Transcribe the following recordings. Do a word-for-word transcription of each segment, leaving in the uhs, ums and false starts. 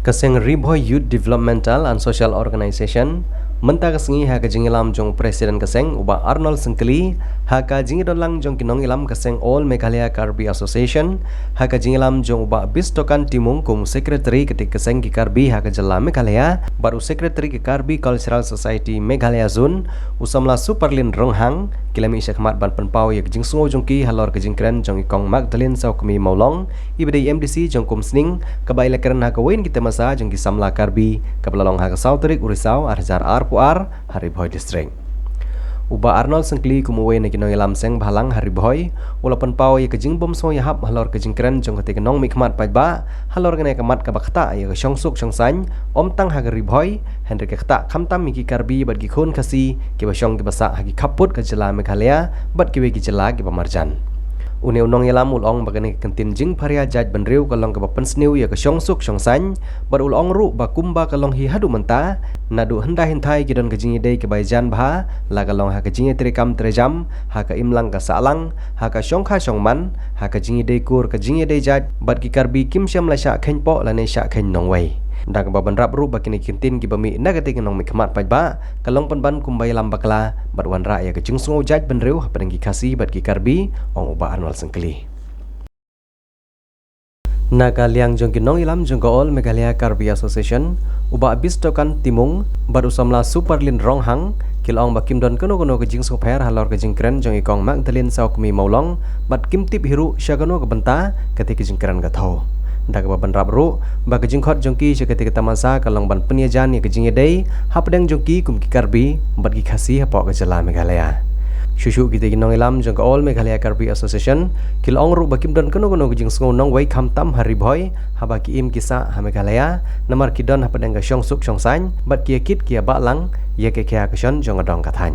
Ka seng Ri Bhoi Youth Developmental and Social Organization, mynta ka sngi ha ka jingïalam jong President ka seng u Bah Arnold Syngkli, ha ka jingïadon lang jong ki nongïalam ka seng All Meghalaya Karbi Association, ha ka jingïalam jong u Bah Bistokan Timung kum u Secretary ka dei ka seng ki Karbi ha ka jylla Meghalaya, bad u Secretary ka Karbi Cultural Society Meghalaya Zone, u samla Superlin Ronghang, ki la mih shakhmat ban pynpaw ïa ka jingsngew jong ki halor ka jingkren jong i Kong Magdalene Sawkmie Mawlong, iba dei M D C jong ka Umsning, kaba i la kren ha kawei na ki tamasa jong ki samla Karbi, kaba la long ha ka saw tarik u Risaw ar hajar arphew ar, ha Ri Bhoi District. U Bah Arnold Syngkli kum uwei na ki nongïalam seng bhalang ha Ri Bhoi, u la pynpaw ïa ka jingbym sngew ïahap halor ka jingkren jong katei ka nongmihkhmat paidbah, halor kane ka mat kaba ktah ïa ka shongsuk shongsaiñ, ym tang ha ka Ri Bhoi, hynrei ka ktah khamtam ïa ki Karbi bad ki khun Khasi, kiba shong kiba sah ha ki khappud ka jylla Meghalaya, bad kiwei ki jylla kiba marjan. Une u nongïalam u la ong ba kane ka kyntien jingpharia jaitbynriew ka long kaba pynsniew ïa ka shongsuk shongsaiñ, bad u la ong ruh ba kumba ka long hi haduh mynta, naduh hyndai hynthai ki don ka jingïadei kaba ïajan bha, la ka long ha ka jingïatreikam treijam, ha ka imlang ka sahlang, ha ka shongkha shongman, ha ka jingïadei kur ka jingïadei jait, bad ki Karbi kim shym la shah kheiñpoh lane shah kheiñ nongwei. Da kaba bynrap ruh ba kine ki kyntien kiba mih na katei ka nongmihkhmat paidbah, ka long pynban kumba ïalam bakla, bad wanrah ïa ka jingsngew jaitbynriew hapdeng ki Khasi bad ki Karbi, ong u Bah Arnold Syngkli. Na ka liang jong ki nongïalam jong ka All Meghalaya Karbi Association, u Bah Bistokan Timung, bad u samla Superlin Ronghang, ki la ong ba kim don kano kano ka jingsngewpher halor ka jingkren jong i Kong Magdalene Sawkmie Mawlong, bad kim tip hi ruh sha kano ka bynta katei ka jingkren ka thew. Da kaba bynrap ruh ba ka jingkhot jong ki sha katei ka tamasa ka long ban pynïajan ïa ka jingïadei hapdeng jong ki kum ki Karbi bad ki Khasi hapoh ka jylla Meghalaya. Shuh shuh kitei ki nongïalam jong ka All Meghalaya Karbi Association ki la ong ruh ba kim don kano kano ka jingsngew nongwei khamtam ha Ri Bhoi, haba ki im ki sah ha Meghalaya, namar ki don hapdeng ka shongsuk shongsaiñ, bad ki ïakit ki ïabahlang ïa ka khia ka shon jong ka dong ka thaiñ.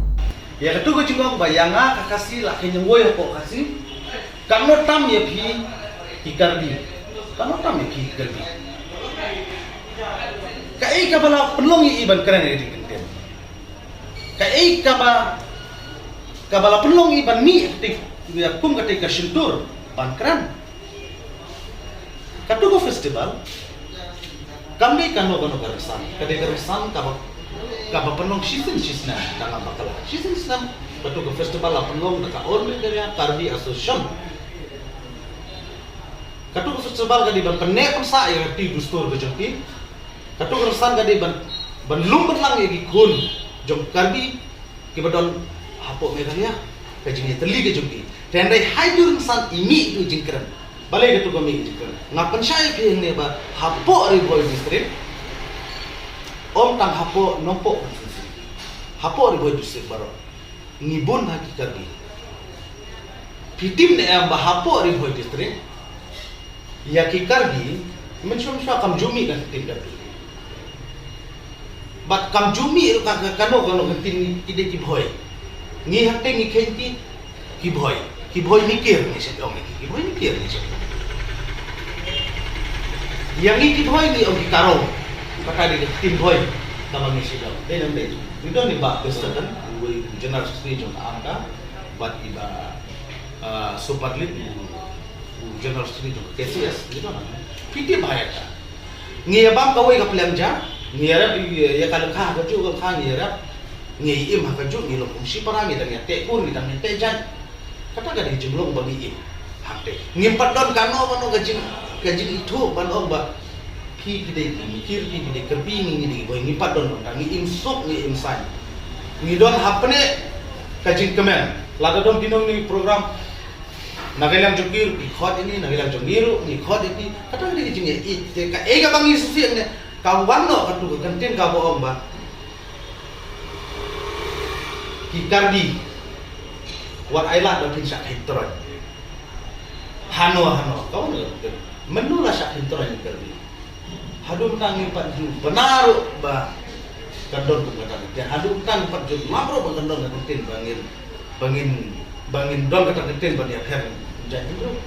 Ïa katu ka jingong ba ïa nga ka Khasi la kheiñ nongwei hapoh Khasi, katno tam ïa phi ki Karbi. Katno tam ïa phi ki Karbi. Kaei kaba la pynlong ïa i ban kren ïa kane ka kyntien. Kaei kaba, kaba la pynlong ïa i ban mih ïa kum katei ka shyntur ban kren. Katu ka festival kam dei kano kano ka rynsan, ka dei ka rynsan kaba, kaba pynlong shisien shisnem, tang ba bakla. Shisien shisnem katu ka festival la pynlong da ka All Meghalaya Karbi Association. Katu ka festival ka dei ban pynneh pynsah ïa ka ri dustur ka jong ki. Katu ka rynsan ka dei ban, ban lum bynlang ïa ki khun jong Karbi kiba don hapoh Meghalaya, ka jingïatylli ka jong ki. Te hynrei ha itu rynsan i mih itu jingkren. Balei katu ka mih jingkren? Nga pynshai ïa phi hangne ba hapoh Ri Bhoi District, ym tang hapoh Nongpoh constituency, hapoh Ri Bhoi District baroh ngi bun ha ki Karbi. Phi tip ne em ba hapoh Ri Bhoi District, ïa ki Karbi, mynshuwa mynshuwa kam ju mih ka ktien Karbi. Bad kam ju mih ruh ka, ka, kano kano ka ktien, ki dei ki Bhoi. Ngi hangtei ngi kheiñ ki, ki Bhoi. Ki Bhoi Mikir ngi shet ong ki, ki Bhoi Mikir ngi shet. Ïa ngi ki Bhoi ngi ong ki Karo. Kata dei ka ktien Bhoi kaba ngi shet ong. Dei nam dei. Ngi don i Bah Bistokan, uwei u General Secretary jong ka AMKA, bad i Bah, ah, Superlin, u, u General Secretary jong ka KCS, ngi don. Phi tip bha ïa kata. Ngi ïa bam kawei ka pliang ja, ngi ïa rep ïa, ïa ka lyngkha ha kajuh ka lyngkha ngi ïa rep, ngi ïa im ha kajuh, ngi long kum shipara, ngi dang ïa teh kur, ngi dang ïa teh jaiñ. Kata ka dei jinglong ba ngi im. Hangtei. Ngim pat don kano kano ka jing, ka jingithuh ban ong ba phi ki dei ki Mikir, phi ki dei Karbi, ngi, ngi dei ki Bhoi, ngim pat don, don ka, ngi im suk, ngi im saiñ. Ngi don hapdeng ka jingkmen. Lada don kino kino ki program, na ka liang jong ki ruh ki khot ïa ngi, na ka liang jong ngi ruh ngi khot ïa ki. Kata ka dei ka jingïeit. Te kaei kaba ngi sngewsih ne, ka wan noh katu ka kyntien kaba ong ba ki Karbi, wat ai lad ba phin shah kheiñ troiñ. Hano hano, ka wan noh ka kyntien. Mynno la shah kheiñ troiñ ki Karbi? Haduh mynta ngim pat ju bna ruh ba kan don kum kata ka ktien. Haduh mynta ngim pat ju lap ruh ba kan don kata ka ktien ba ngin, ba ngin, ba ngin don kata ka ktien ban ïapher jait bynriew.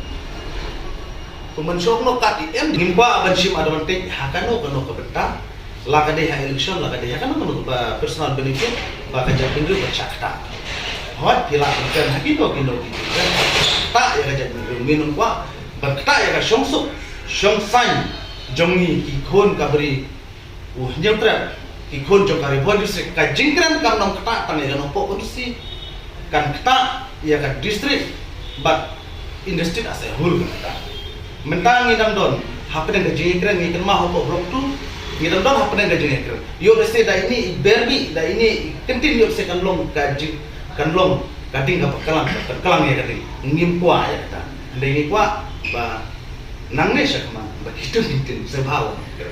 Kumban shong noh kat i em, ngim kwah ban shim advantage ha kano kano ka bynta. La ka dei ha election, la ka dei ha kano kano ba personal benefit, ba ka jait bynriew ban shah ktah. Hooid phi lah ban kren ha kino kino ki jingkren, ktah ïa ka jait bynriew, ngim kwah ban ktah ïa ka shongsuk shongsaiñ Jong ngi ki khun ka Bri u Hynñiewtrep, ki khun jong ka Ri Bhoi District, ka jingkren kam nang ktah tang ïa ka Nongpoh Constituency, kan ktah ïa ka district bad in district as a whole kan ktah. Mynta ngi dang don hapdeng ka jingïakren, ngi kynmaw hapoh Block two ngi dang don hapdeng ka jingïakren. Ïoh lehse da ini i berbi, da ini i kyntien ïoh lehse kan long ka jing, kan long ka ding kaba klang, kan klang ïa ka ding. Ngim kwah ïa kata. Hynrei ngi kwah ba nangne shakhmat ba kito ki kyntien sngewbha wan kren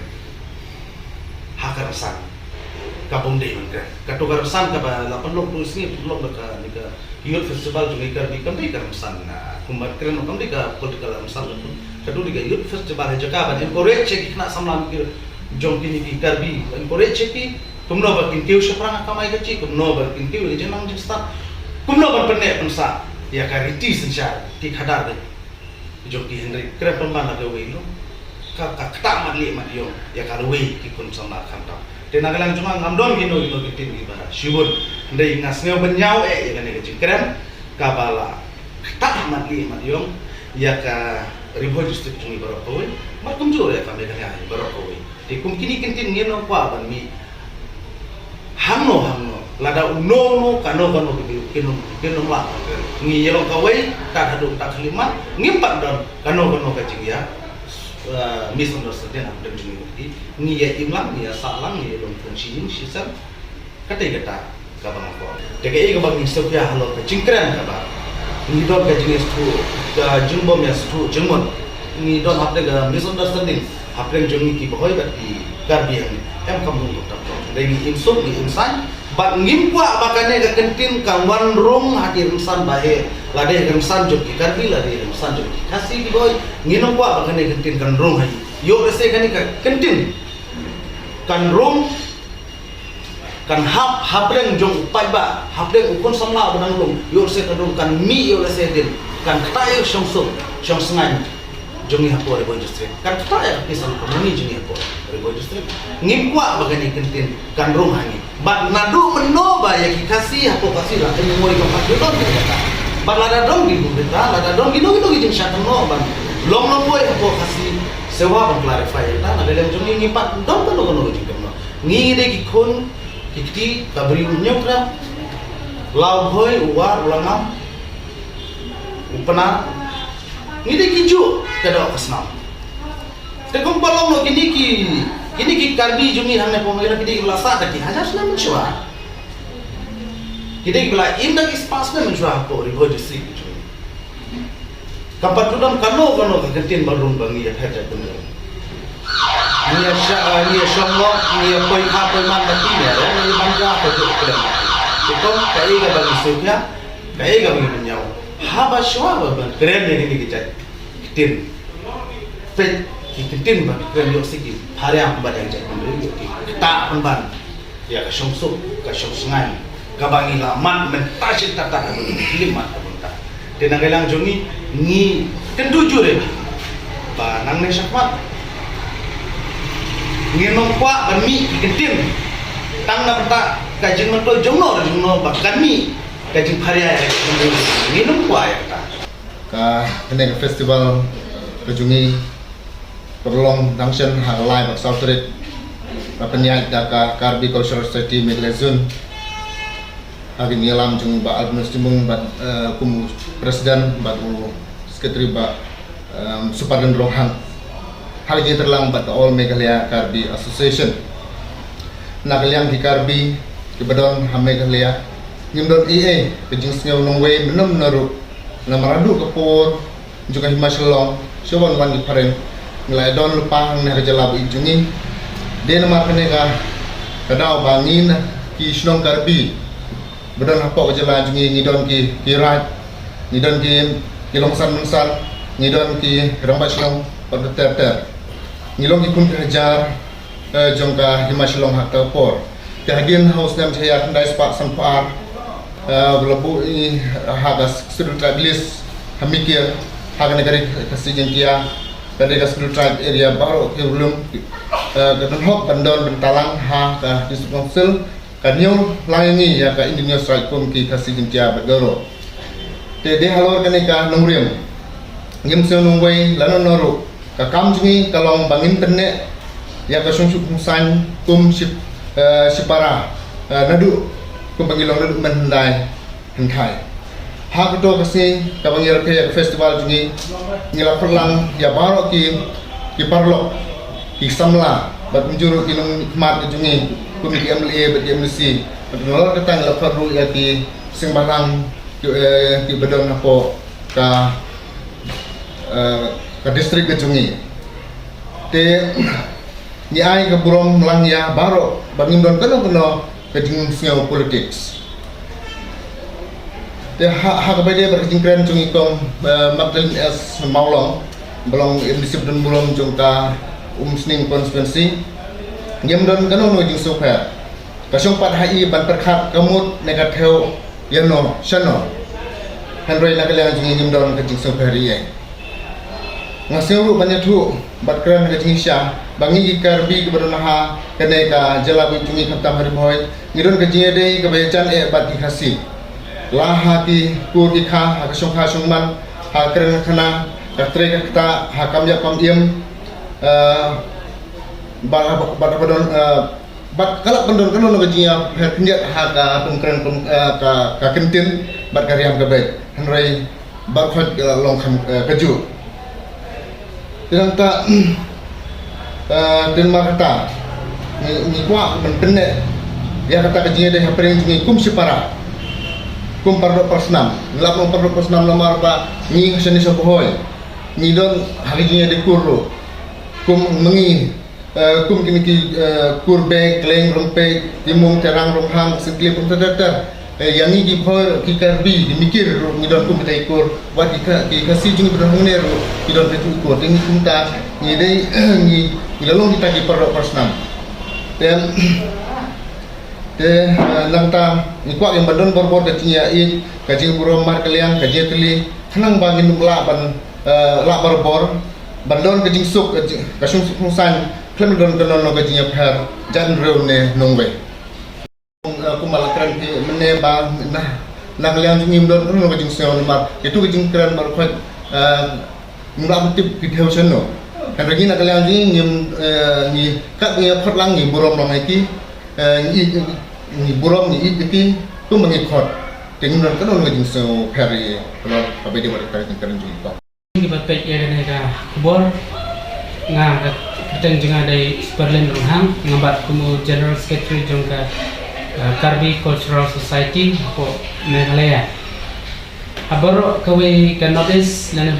ha ka rynsan ka bym dei ban kren. Kato ka rynsan kaba la pynlong tu sngi, pynlong da kane ka Youth Festival jong ngi Karbi, kam dei ka rynsan, ah, kumba kren, kam dei ka political rynsan la pun. Kato dei ka Youth Festival ha jaka ban encourage ïa ki khynnah samla ki jong kine ki Karbi, encourage ïa ki kumno ba kin kiew shaphrang ha kamai kajih, kumno ba kin kiew ïa ka jingnang jingstad, kumno ban pynneh pynsah ïa ka riti synshar ki khadar de jong ki. Hynrei kren pynban la kawei, no, ka, ka ktah mat lieh mat ïong ïa ka rwei ki khun samla khamtam. Te na ka liang jong nga ngam don kino kino ki tip kiba shibun, hynrei nga sngew ban ñiew eh ïa kane ka jingkren kaba la ktah mat lieh mat ïong ïa ka Ri Bhoi District jong ngi baroh kawei, bad kumjuh ïa ka Meghalaya baroh kawei. Te kum kine ki kyntien ngin ym kwah ban mih hangno hangno, lada uno uno, kano kano ki briew kin ym, kin ym lah. Ngi ïalong kawei tad haduh tad khyllipmat, ngim pat don kano kano ka jingïa, eh, misunderstanding hapdeng jong ngi. Ngi ïa im lang, ngi ïa sah lang, ngi ïa long khun shi ïing shi sem. Kata kata kaba nga kwah. Te kaei kaba ngi sngewkhia halor ka jingkren kaba ngi don ka jingïasngewthuh, ka jingbym ïasngewthuh jingmut. Ngi don hapdeng ka misunderstanding hapdeng jong ngi ki Bhoi bad ki Karbi hangne. Em, kam bun ruh tam tam. Hynrei ngi im suk, ngi im saiñ. Bad ngim kwah ba kane ka kyntien kan wan rung ha ki rynsan baheh. Lada ka rynsan jong ki Karbi, lada ka rynsan jong ki Khasi, ki Bhoi. Ngin ym kwah ba kane ka kyntien kan rung ha ngi. Ïoh lehse kane ka kyntien kan rung, kan hap hapdeng jong u paidbah, hapdeng u khun samla ba dang rung, ïoh lehse kan rung, kan mih ïoh lehse hadien, kan ktah ïa ka shongsuk shongsngain jong ngi hapoh Ri Bhoi District, kan ktah ïa ka peace and harmony jong ngi hapoh Ri Bhoi District. Ngim kwah ba kane ka kyntien kan rung ha ngi. Bad naduh mynno ba ïa ki Khasi hapoh Khasi la, ka ïa ngoi ka pat don ki kata. Bad lada don ki kata, lada don kino kino ki jingshah kynnoh ban long longwei hapoh Khasi, sngewbha ban clarify ïa kata. Na ka liang jong ngi ngim pat don kano kano ki jingkynnoh. Ngi, ngi dei ki khun ki kti ka Bri u Hynñiewtrep, la u Bhoi, u War, u Langam, u Pnar. Ngi dei ki juh ka doh ka snam. Te kum ba long noh kine ki, kine ki Karbi jong ngi hangne, pom ïa ki dei ki la sah da ki hajar snem mynshuwa. Ki dei ki la im da ki spah snem mynshuwa hapoh Ri Bhoi District jong ngi. Kam pat don kano kano ka kyntien ba rung ba ngi ïa pher jaitbynriew. Ngi ïa sha, ngi ïa shong noh, ngi ïa poi kha poi man ba ki ne, ngi ïa ban ja poi ju kren. Te kum kaei kaba ngi sngewkhia, kaei kaba ngi pynñiaw. Haba shuwa ba ban kren ïa kine ki jait kyntien, peit ki kyntien ba ki kren ïoh lehse ki phareng bad ïa ki jait bynriew, ïoh ki ktah pynban ïa ka shongsuk ka shongsngain kaba ngi la mad mynta shi tatar ha khyllipmat ka bynta. Te na ka liang jong ngi, ngi kyntu jur ïa phi ba nangne shakhmat ngin ym kwah ban mih ki kyntien tang na bynta ka jingmyntoi jongno jongno ba kan mih ka jingpharia ïa ka jingmyntoi, ngin ym kwah ïa kata. Ka, kane ka festival ka jong ngi ka long dang shen ha ka lai bad saw tarik, ka pynïaid da ka Karbi Cultural Society Meghalaya Zone. Ha ka jingïalam jong Bah Albinus Jyrmung bad, eh, kum u president bad u secretary Bah, em, Supadin Ronghang. Ha ka jingïatreilang bad ka All Meghalaya Karbi Association. Na ka liang ki Karbi kiba don ha Meghalaya, ngim don ei ei ka jingsngew nongwei mynno mynno ruh. Namar haduh ka por jong ka Hima Shillong, shuwa ban wan ki phareng, ngi la ïadon lypa hangne ha ka jylla ba ïeit jong ngi. Dei namar kane ka, ka daw ba ngi na ki shnong Karbi ba don hapoh ka jylla jong ngi, ngi don ki, ki raid, ngi don ki, ki longsan mynsan, ngi don ki rangbah shnong bad ter ter. Ngi long ki khun ki hajar, eh, jong ka Hima Shillong ha kata ka por. Te hadien ha u snem shi hajar khyndai spah sanphew ar, eh, ba la buh ïa ngi ha ka Scheduled Tribe list ha Mikir, ha kane ka Ri Khasi Jaiñtia, ka dei ka Scheduled Tribe area baroh ki rulung, eh, ka don hok ban don bynta lang ha ka District Council, ka ñiew lang ïa ngi ïa ka Indigenous Right kum ki Khasi Jaiñtia bad Garo. Te dei halor kane ka nongrim, ngim sngew nongwei lano lano ruh, Ka kam jong ngi ka long ba ngin pynneh ïa ka shong suk shong saiñ kum shi, eh, shipara, eh, naduh kum ba ngi long naduh mynhyndai hynthai. Ha kato ka sngi kaba ngi rakhe ïa ka festival jong ngi, ngi la khot lang ïa baroh ki, ki paralok, ki samla bad mynjur ki nongmihkhmat jong ngi kum ki M L A bad ki M D C. Bad nalor kata ngi la khot ruh ïa ki seng balang ki, eh, ki ba don hapoh ka, eh, ka district ka jong ngi. Te ngi ai ka burom lang ïa baroh ba ngim don kano kano ka jingsngew politics. Te ha, ha kaba ïadei bad ka jingkren jong i Kong, eh, Magdalene S Mawlong, ba long M D C ba donburom jong ka Umsning constituency, ngim don kano kano jingsngewpher. Ka shong pat ha i ban pyrkhat ka mut ne ka thew ïano shano. Hynrei na ka liang jong ngi ngim don ka jingsngewpher ei ei. Nga sngew ruh ban ïathuh bad kren ha ka jingshisha ba ngi ki Karbi kiba don ha kane ka jylla ba jong ngi khamtam ha Ri Bhoi, ngi don ka jingïadei kaba ïajan eh bad ki Khasi. La ha ki kur ki kha, ha ka shongkha shongman, ha ka kren ka khana, ka trei ka ktah, ha kam ïap kam im, eh, bad, bad, bad, bad, eh, bad ka lah ban don kano kano ka jingïapher khyndiat ha ka pynkreh pyn, eh, ka, ka ktien bad ka riam ka beit. Hynrei baroh khoit ka long kham, eh, kajuh. Te nangta, eh, te namar kata ngi, ngi kwah ban pynneh ïa kata ka jingïadei hapdeng jong ngi kum shipara, kum para doh para snam. Ngi lah ban ong para doh para snam namar ba ngi ha shane sha Bhoi ngi don ha ka jingïadei kur ruh kum ma ngi, eh, kum kine ki, eh, kur Bek, Kleng, Rongpeit, Timung, Terang, Ronghang, Syiemlieh, bun ter ter ter. Eh, ïa ngi ki Bhoi, ki Karbi, ki Mikir ruh ngi don kum kita ki kur. Wat ki Kha-, ki Khasi jong ngi ba don hangne ruh ki don kita ki kur. Te ngi kumta ngi dei, ngi, ngi la long kita ki para doh para snam. Te, te, eh, nangta ngi kwah ban don bor bor ka jingïaid, ka jingburom markylliang, ka jingïatylli, khnang ba ngin lah ban, eh, lah barabor ban don ka jingsuk, ka jing, ka shong suk shong saiñ, khlem don kano kano ka jingïapher jait hynriew ne nongwei. Kum, eh, kumba la kren ki mynne ba na, na ka liang jong ngi ngim don kano kano ka jingsngew namar ïa tu ka jingkren baroh khoit, eh, ngim lah ban tip ki thew shano. Hynrei ngi na ka liang jong ngi ngim, eh, ngi kat ngi khot lang ngi burom lang ïa ki, eh, ngi, ngi burom ngi ïeit ïa ki kumba ngi khot. Te ngim don kano kano ka jingsngewpher ïa kano kaba ïadei bad ka jingkren jong ngi. Kiba peit ïa kane ka khubor, nga ka kyrteng jong nga dei Superlin Ronghang, nga bat kum u General Secretary jong ka, eh, Karbi Cultural Society hapoh Meghalaya. Ha baroh kawei ka North East lane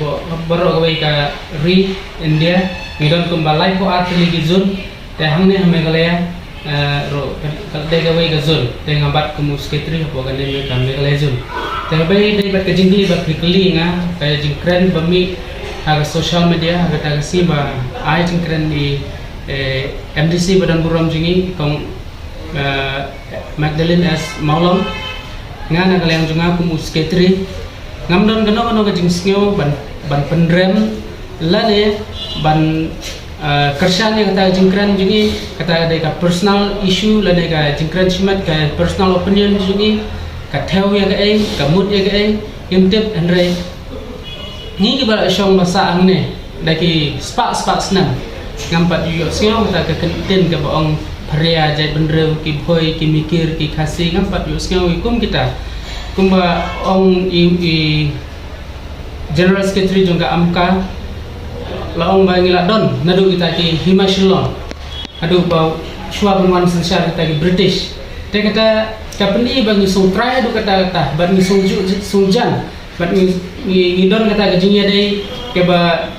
baroh kawei ka ri India ngi don kumba laiphew ar tylli ki zone. Te hangne ha Meghalaya, eh, ruh ka, ka dei kawei ka zone, te nga bat kum u secretary hapoh kane ka Meghalaya zone. Te kaba ïadei bad ka jingkylli ba phi kylli nga, ka jingkren ba mih ha ka social media, ha kata ka sngi ba ai jingkren i, eh, M D C ba donburom jong ngi, i Kong, eh, Magdalene S Mawlong. Nga na ka liang jong nga kum u secretary, ngam don kano kano ka jingsngew ban, ban pynrem lane ban, ah, kyrshan ïa kata ka jingkren jong ngi, kata ka dei ka personal issue lane ka jingkren shimet, ka personal opinion jong ngi, ka thew ïa kaei, ka mut ïa kaei, ngim tip, hynrei ngi kiba la shong ba sah hangne da ki spah spah snem, ngam pat ïohsngew kata ka ktien kaba ong pharia jaitbynriew, ki Bhoi, ki Mikir, ki Khasi, ngam pat ïohsngew ïa kum kita. Kumba ong i, i General Secretary jong ka AMCA, la ong ba ngi la don naduh kita ki hima Shillong, haduh ba shuwa ban wan synshar kita ki British. Te kata ka pyni ba ngi sngewtrai haduh katta katta, bad ngi sngew ju, sngew jan, bad ngi, ngi, ngi don kata ka jingïadei kaba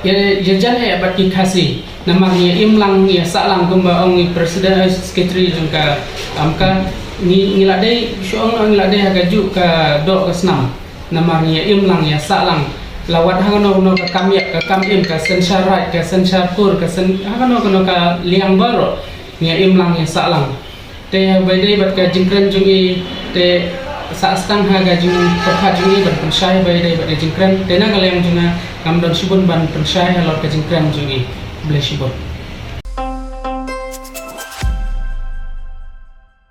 ïa, ïajan eh bad ki Khasi. Namar ngi ïa im lang, ngi ïa sah lang, kumba ong i president, eh, secretary jong ka AMCA, ngi, ngi la dei, shu ong ngi la dei ha kajuh ka doh ka snam. Namar ngi ïa im lang, ïa sah lang. La wat ha kano kano ka kam ïap, ka kam im, ka synshar raij, ka synshar kur, ka syn, ha kano kano ka liang baroh, ngi ïa im lang, ïa sah lang. Te ba ïadei bad ka jingkren jong i, te sah stang ha ka jingpyrkhat jong i ban pynshai ba ïadei bad ka jingkren. Te na ka liang jong nga ngam don shibun ban pynshai halor ka jingkren jong i. Khublei shibun.